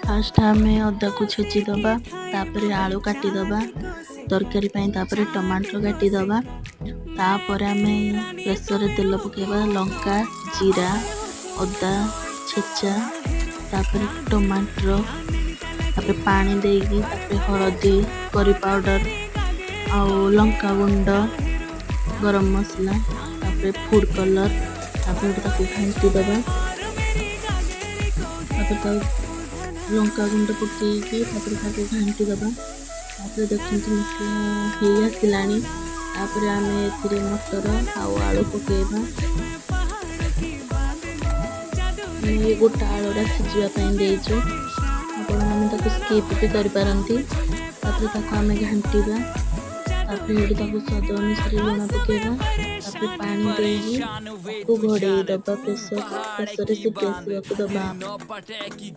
First ଆମେ ଅଦାକୁ ଛେଚିଦେବା, ତାପରେ ଆଳୁ କାଟିଦେବା ତରକାରୀ ପାଇଁ, ତାପରେ ଟମାଟୋ କାଟିଦେବା। ତାପରେ ଆମେ ପ୍ରେସରରେ ତେଲ ପକାଇବା, ଲଙ୍କା, ଜିରା, ଅଦା ଛେଚା, ତାପରେ ଟମାଟର, ତାପରେ ପାଣି ଦେଇକି, ତାପରେ ହଳଦୀ, କରି ପାଉଡ଼ର ଆଉ ଲଙ୍କା ଗୁଣ୍ଡ, ଗରମ ମସଲା, ତାପରେ ଫୁଡ଼୍ କଲର୍, ତାପରେ ତାକୁ ଘାଣ୍ଟି ଦେବା। ତାପରେ ତାକୁ ଲଙ୍କା ଗୁଣ୍ଡ ପକାଇକି ତାପରେ ତାକୁ ଘାଣ୍ଟି ଦେବା। ତାପରେ ଦେଖନ୍ତୁ, ମସଲା ହେଇ ଆସିଲାଣି। ତାପରେ ଆମେ ଏଥିରେ ମଟର ଆଉ ଆଳୁ ପକାଇବା। ଆମେ ଏ ଗୋଟା ଆଳୁଟା ସିଝିବା ପାଇଁ ଦେଇଛୁ, ଆପଣମାନେ ତାକୁ ସ୍କିପ୍ ବି କରିପାରନ୍ତି। ତାପରେ ତାକୁ ଆମେ ଘାଣ୍ଟିବା। ତାପରେ ଏଠି ତାକୁ ସ୍ୱାଦ ଅନୁସାରେ ଲୁଣ ପକାଇବା। ତାପରେ ପାଣି ଦେଇକି ତାକୁ ଘୋଡ଼େଇ ଦେବା, ପ୍ରେସରରେ ସିଟି ଆସିବାକୁ ଦେବା ଆମେ।